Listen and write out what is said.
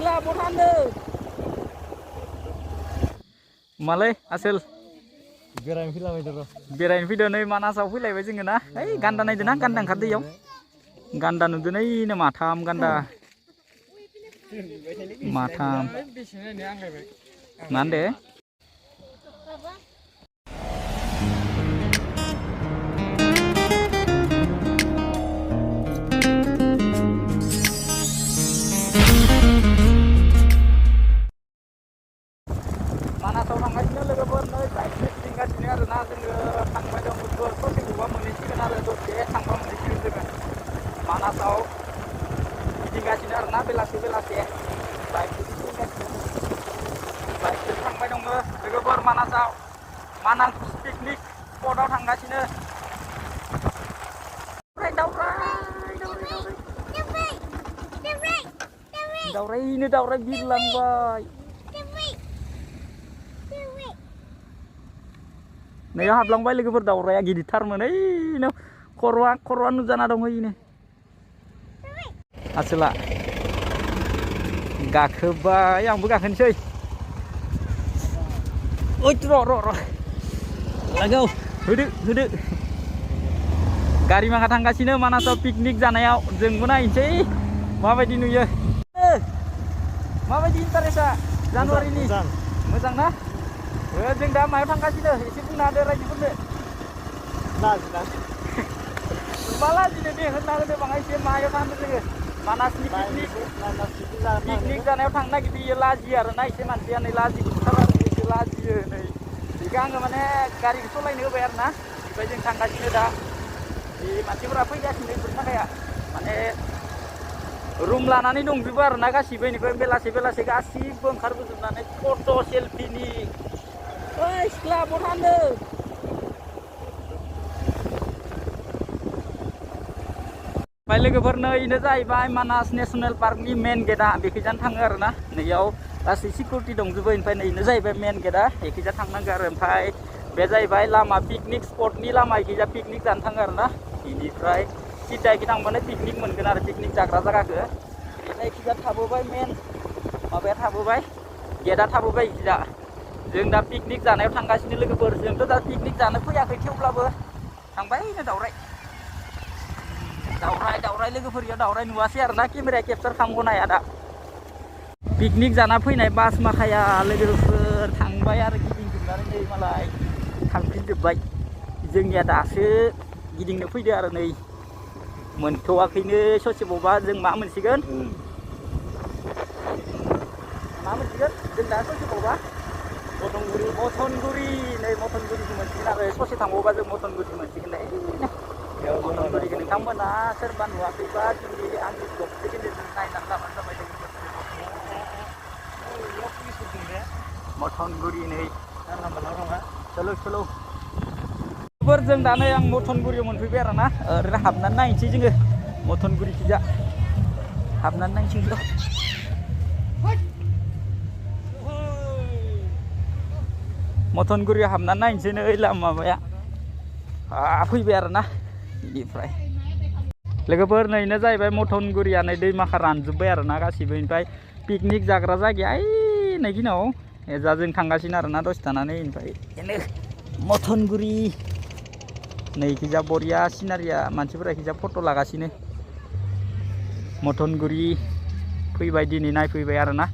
सिख्ला बथानदो मालै आसोल बेरायनो फैलाबायदो र' बेरायनो फैदो नै मानासाव फैलायबाय जोङो ना ओइ गान्दा नायदो ना गान्दा ओंखारदो इयाव गान्दा नुदो नैनो माथाम गान्दा माथाम मा होनदो मानासाव थांगासिनो लोगोफोर नै बाइकजों गिदिंगासिनो आरोना जोङो थांबाय दं ससेखौबा मोनहैसिगोन आरो दसे थांबा मोनहैसिगोन जोङो मानासाव गिदिंगासिनो आरोना बेलासे बेलासे बाइकजों गिदिंगासिनो बाइकजों थांबाय दङ लोगोफोर मानासाव मानास पिकनिक स्पटआव थांगासिनो दावरायनो दावराय बिरलांबाय नैयाव हाबलांबाय लोगोफोर दावराया गिदिरथारमोन ओइनो खर'आ नुजाना दं ओइनो आसोला गाखोबाय आंबो गाखोनोसै ओइ र' लागौ होदो गारि माखा थांगासिनो मानासाव पिकनिक जानायाव जोंबो नायनोसै माबायदि नुयो माबायदि इन्टारेस्टआ जानुवारिनि मोजां ना जों दा मायाव थांगासिनो एसे बुंना होदो रायजोफोरनो मा लाजिनो दे होनना होदो बाङाय एसे मायाव थांदो जोङो मानासनि पिकनिक जानायाव थांनो नागिरदों लाजियो आरोना एसे मानसिया नै लाजियो एसे लाजियो नै बेखौ आङो माने गारिखौ सालायनो होबाय आरोना ओमफ्राय जों थांगासिनो दा बे मानसिफोरा फैगासिनो बेफोरनि थाखाय माने रुम लानानै दंजोबो आरोना गासिबो बेनिफ्राय बेलासे गासिबो ओंखारबोजोबनानै फट' सेलफिनि ओइ सिख्ला बथानदो ओमफ्राय लोगोफोर नैनो जाहैबाय मानास नेसनेल पार्कनि मेन गेटआ बेखैजानो थाङो आरोना नैयाव गासै सिकिउरिटि दंजोबो ओमफ्राय नैनो जाहैबाय मेन गेटआ बेखैजा थांनांगौ आरो ओमफ्राय बे जाहैबाय लामा पिकनिक स्पटनि लामा बेखैजा पिकनिक जानो थाङो आरोना बेनिफ्राय सिदाखै थांबानो पिकनिक मोनगोन आरो पिकनिक जाग्रा जायगाखौ बेनिफ्राय बेखैजा थाबोबाय मेन माबाया थाबोबाय गेटआ थाबोबाय बेखैजा जों दा पिकनिक जानायाव थांगासिनो लोगोफोर जोंथ' दा पिकनिक जानो फैयाखै थेवब्लाबो थांबायनो दावराय लोगोफोर इयाव दावराय नुवासै आरोना केमेराया केपचार खालामगनो हाया दा पिकनिक जाना फैनाय बास माखाया लोगोफोर थांबाय आरो गिदिंजोबनानै नै मालाय थांफिनजोब्बाय जोंनिया दासो गिदिंनो फैदो आरो नै मोनथ'वाखैनो ससेबावबा जों मा मोनसिगोन जों दा ससेबावबा मथनगुरि नै मथनगुरिखौ मोनसिगोन आरो ससे थांबावबा जों मथनगुरि मोनसिगोन नै मथनगुरिखौ नोंथांमोना सोरबा नुवाखैबा दिनै आंनि ब्लगनि गेजेरजों नायनानै लाबानो जाबाय मथनगुरि नै चलो जों दा नै आं मथनगुरियाव मोनफैबाय आरोना ओरैनो हाबनानै नायनोसै जोङो मथनगुरिखिजा हाबनानै नायनोसै र' मथनगुरियाव हाबनानै नायनोसै नै माबाया फैबाय आरोना बेनिफ्राय लोगोफोर नैनो जाहैबाय मथनगुरिया नै दैमाखा रानजोब्बाय आरोना गासिबो ओमफ्राय पिकनिक जाग्रा जायगाया ओइ नैखिनाव एजा जों थांगासिनो आरोना दसे थानानै ओमफ्राय बेनो मथनगुरि नैखिजा बरिया सिनारिया मानसिफोरा खिजा फट' लागासिनो मथनगुरि फैबाय दिनै नायफैबाय आरोना